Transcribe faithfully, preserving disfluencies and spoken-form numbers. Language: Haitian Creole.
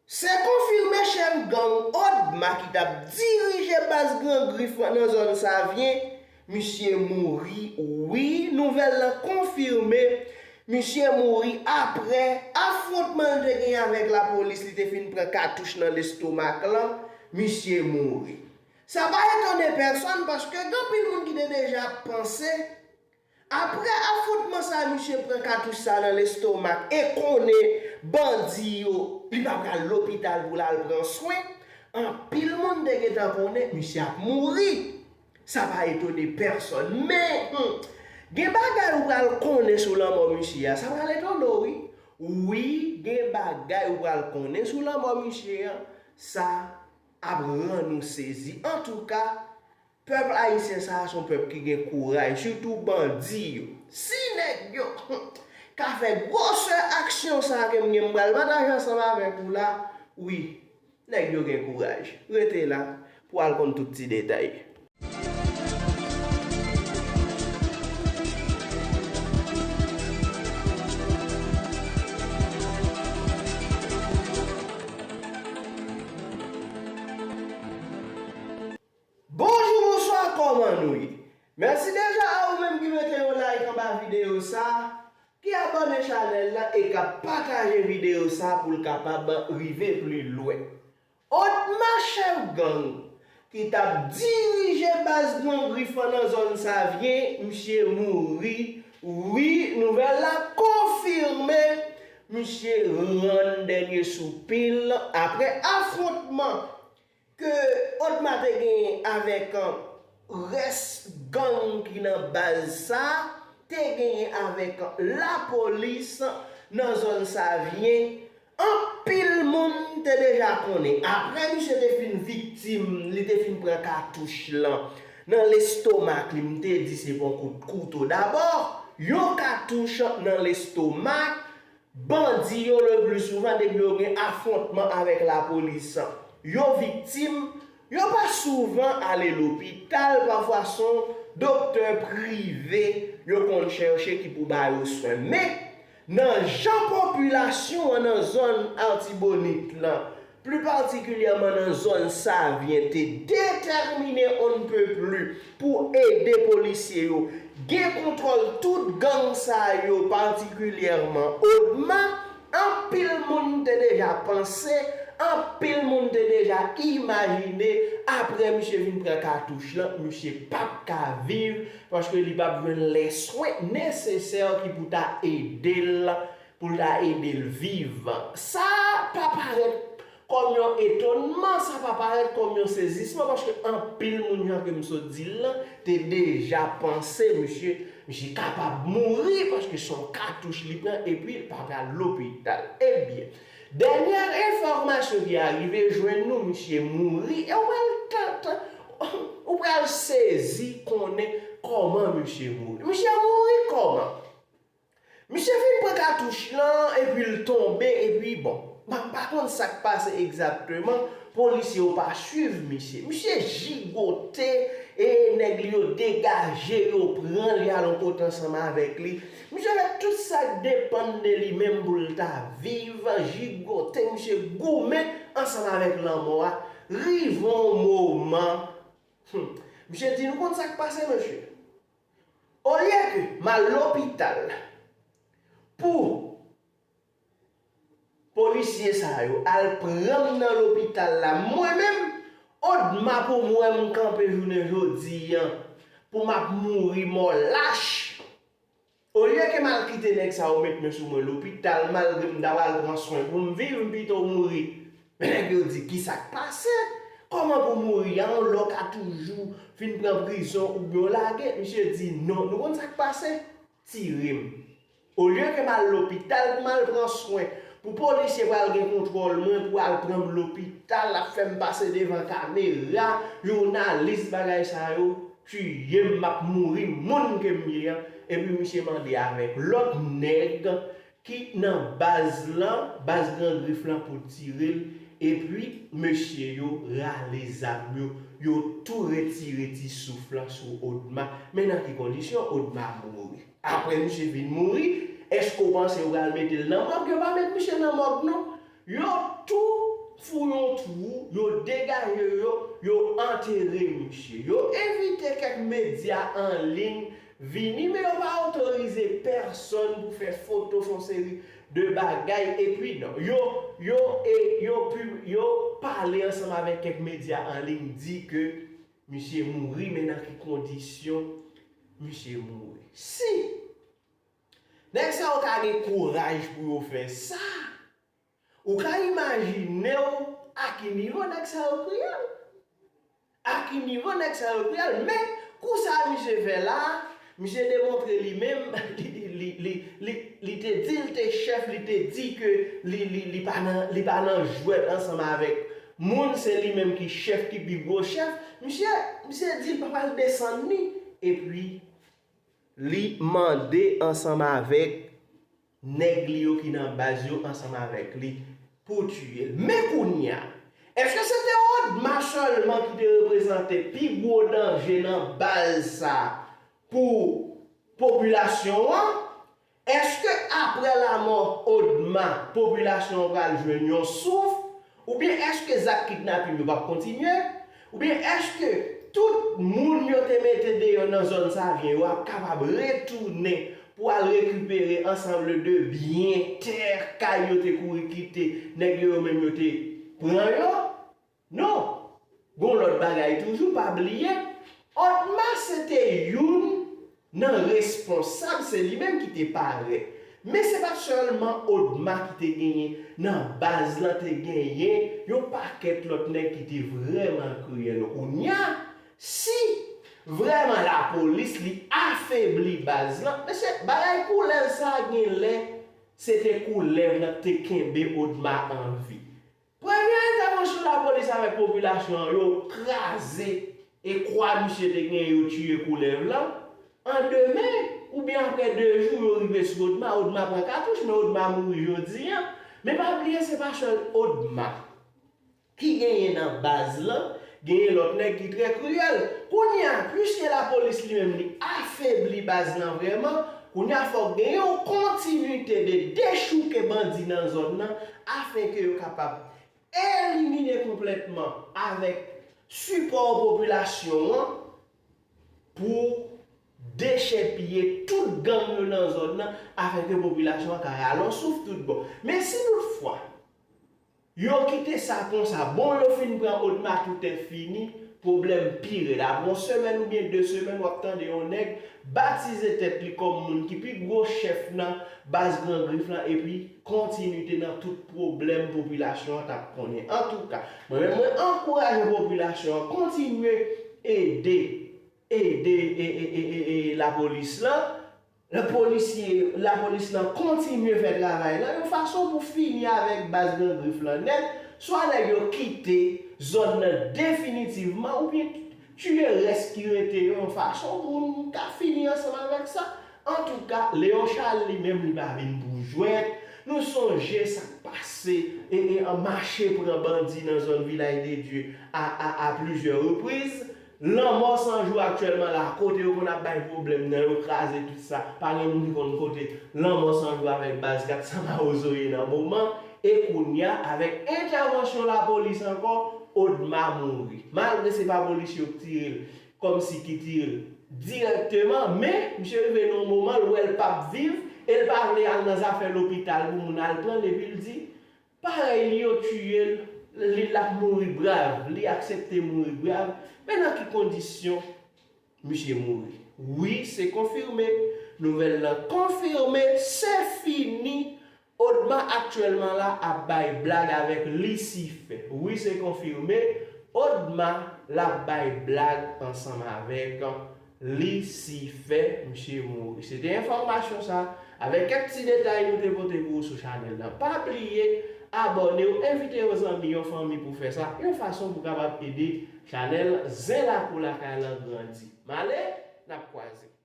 Se konfime chèf gang Odma ki t ap dirije baz Gran Grif nan zòn Savyen, misye mouri. Wi, nouvèl lan konfime, misye mouri apre afwontman l te gen avèk lapolis, li te fin pran katouch nan lestomak lan, misye mouri. Sa pa etone pèsòn paske gen anpil moun ki te deja panse, apre afwontman sa, misye pran katouch sa nan lestomak e konnen bandi yo, li pa pral lopital pou l al pran swen. Anpil moun te gentan konnen misye ap mouri. Sa pa etone pèsòn. Men, hmm, gen bagay ou pral konnen sou lanmò misye a. Sa pral etone w, wi. Wi, gen bagay ou pral konnen sou lanmò misye a. Sa ap rann ou sezi. Antouka, pèp ayisyen sa a se yon pèp ki gen kouraj, sitou bandi yo. Si nèg yo ka fè gwosè aksyon sa a ke m gen m pral pataje ansanm avèk ou la, wi, nèg yo gen kouraj. Rete la pou w al konn tout ti detay. Bonjou, bonswa, kòman nou ye? Mèsi deja a ou menm ki mete yon like anba videyo sa, ki abòne chanèl la e k ap pataje videyo sa pou l kapab rive pli lwen. Odma, chèf gang ki t ap dirije baz Gran Grif nan zòn Savyen, misye mouri. Wi, nouvèl la konfime, misye rann dènye soupi l apre afwontman ke Odma te genyen avèk rès gang ki nan baz sa, te genyen avèk lapolis nan zòn Savyen. Anpil moun te deja konnen. Apre misye te fin viktim, li te fin pran katouch lan nan lestomak li, m te di se pon kout kouto dabò, yon katouch nan lestomak. Bandi yo, le pli souvan, depi yo gen afwontman avèk lapolis, yo viktim, yo pa souvan ale lopital, pafwa se yon doktè prive yo konn chèche ki pou ba yo swen. Men, nan jan popilasyon an nan zòn Artibonit lan, pli patikilyèman nan zòn Savyen, te detèmine on ne peut plus pou ede polisye yo gen kontwòl tout gang sa yo, patikilyèman Odma, anpil moun te deja panse, anpil moun te deja imajine, apre misye vin pran katouch lan, misye p ap ka viv, paske li p ap jwenn lè swen nesesè ki pou ta ede l, pou l ta ede l viv. Sa pa parèt kòm yon etonman, sa pa parèt kòm yon sezisman, paske anpil moun, jan ke m sot di l lan, te deja panse misye, misye kapab mouri, paske se yon katouch li pran, epi l pa pral lopital. Ebyen, dènyè enfòmasyon ki arive jwenn nou, misye mouri, e w pral tann, ou pral sezi konnen kòman misye mouri. Misye mouri kòman? Misye fin pran katouch lan, epi l tonbe, epi bon, m pa konn sa k pase egzakteman, polisye yo pa swiv misye. Misye jigote, e nèg li yo degaje, yo pran li al yon kote ansanm avèk li. Misye fè tout sa k depann de li menm pou l ta viv, jigote, misye goumen ansanm avèk lanmò a. Rive yon moman, hmm, misye di, nou konn sa k pase, mesye? Olye ke m al lopital pou polisye sa yo al pran m nan lopital la, mwen menm, Odma, pou m wè m kanpe jounen jodi a, pou m ap mouri mò lach. Olye ke m al kite nèg sa yo met men sou mwen lopital, malgre m ta pral pran swen pou m viv, m pito mouri. Men nèg yo di, kisa k pase? Kòman pou mouri a? Yon lè w ka toujou fin pran prizon oubyen w lage. Misye di, non, nou konn sa k pase? Tire m. Olye ke m al lopital pou m al pran swen, pou polisye pral gen kontwòl mwen, pou al pran m lopital, ap fè m pase devan kamera, jounalis, bagay sa yo, tiye m, m ap mouri, moun ke m ye a. Epi misye mande avèk lòt nèg ki nan baz lan, baz Gran Grif lan pou tire l, epi mesye yo rale zam yo, yo tou retire ti souf lan sou Odma. Men nan ki kondisyon Odma mouri. Apre misye fin mouri, èske w panse yo pral mete l nan mòg? Yo pa met misye nan mòg non. Yo tou fouye yon twou, yo degaje yo, yo antere misye. Yo envite kèk medya an liy vini, men yo pa otorize pèsonn pou fè foto, fè yon seri de bagay. Epi non, yo, yo, e, yo, pib-, yo pale ansanm avèk kèk medya an liy, di ke misye mouri, men nan ki kondisyon misye mouri. Si nèg sa yo ka gen kouraj pou yo fè sa, ou ka imajine w a ki nivo nèg sa yo kriyèl. A ki nivo nèg sa yo kriyèl. Men, kou sa misye fè la, misye demontre li menm, li, li, li, li, li te di l te chèf, li te di ke li, li, li pa nan, li pa nan jwèt ansanm avèk moun, se li menm ki chèf, ki pi gwo chèf. Misye, misye di l pa pral desann li. Epi, li mande ansanm avèk nèg li yo ki nan baz yo ansanm avèk li pou tiye l. Men kounye a, èske se te Odma sèlman ki te reprezante pi gwo danje nan baz sa pou popilasyon an? Èske apre lanmò Odma, popilasyon an pral jwenn yon souf? Oubyen èske zak kidnapin yo p ap kontinye? Oubyen èske tout moun yo te mete deyò nan zòn Savyen yo ap kapab retounen pou al rekipere ansanm de byen, tè, kay yo te kouri kite, nèg yo, yo menm yo te pran yo? Non. Gon lòt bagay toujou, pa bliye, Odma se te youn nan responsab, se li menm ki te parèt. Men se pa t sèlman Odma ki te genyen nan baz lan, te genyen yon pakèt lòt nèg ki te vrèman kriyèl. Kounye a, si vrèman lapolis li afebli baz lan, mesye, bagay koulèv sa a gen lè se te koulèv lan ki te kenbe Odma an vi. Premye entèvansyon lapolis avèk popilasyon an, yo kraze e kwa misye te genyen, yo tiye koulèv lan. An demen, oubyen apre de jou, yo rive sou Odma, Odma pran katouch, men Odma mouri jodi a. Men pa bliye, se pa sèl Odma ki genyen nan baz lan, genyen lòt nèg ki trè kriyèl. Kounye a, piske lapolis li menm li afebli baz lan vrèman, kounye a fòk genyen yon kontinite de dechouke bandi nan zòn nan, afenke yo kapab elimine konplètman avèk sipò popilasyon an pou dechèpiye tout gang yo nan zòn nan, afenke popilasyon an ka rale yon souf tout bon. Men si toutfwa yo kite sa konsa, bon, yo fin pran Odma, tout est fini, pwoblèm pi rèd. Apre yon semèn oubyen de semèn, w ap tande yon nèg batize tèt li kòm moun ki pi gwo chèf nan baz Gran Grif lan, epi kontinite nan tout pwoblèm popilasyon an t ap konnen. Antouka, mwen menm, mwen ankouraje popilasyon an kontinye ede, ede, e, e, e, e, e, lapolis lan, lapolisye, lapolis lan kontinye fè travay lan, yon fason pou fini avèk baz Gran Grif lan nèt, swa nèg yo kite zòn nan definitivman, oubyen tiye rès ki rete yo yon fason pou nou ka fini ansanm avèk sa. Antouka, Leon Charles li menm, li pa vin pou jwèt. Nou sonje sa k pase, e, e, an mache pran bandi nan zòn Vilaj de Dye a, a, a plizyè repriz. Lanmò san jou aktyèlman la, kote yo konn ap bay pwoblèm nan, yo kraze tout sa. Pa gen moun ki konn kote Lanmò san jou avèk baz kat san Mawozo ye nan moman. E kounye a, avèk entèvansyon lapolis ankò, Odma mouri. Malgre se pa polisye yo k tire l, kòmsi ki tire l dirèkteman, men misye rive nan yon moman, l wè l p ap viv, e l pa vle al nan zafè lopital pou moun al pran l, epi l di, parèy li, yo tiye l, li, l ap mouri brav, li aksepte mouri brav. Men nan ki kondisyon misye mouri? Wi, se konfime. Nouvèl lan konfime, se fini. Odma aktyèlman la ap bay blag avèk Lisifè. Wi, se konfime. Odma l ap bay blag ansanm avèk Lisifè, misye mouri. Se te enfòmasyon sa, avèk kèk ti detay nou te pote pou ou sou chanèl lan. Pa bliye abòne w, envite yon zanmi, yon fanmi pou fè sa, yon fason pou kapab ede chanèl Zen Lakou Lakay lan grandi. M ale, n ap kwaze.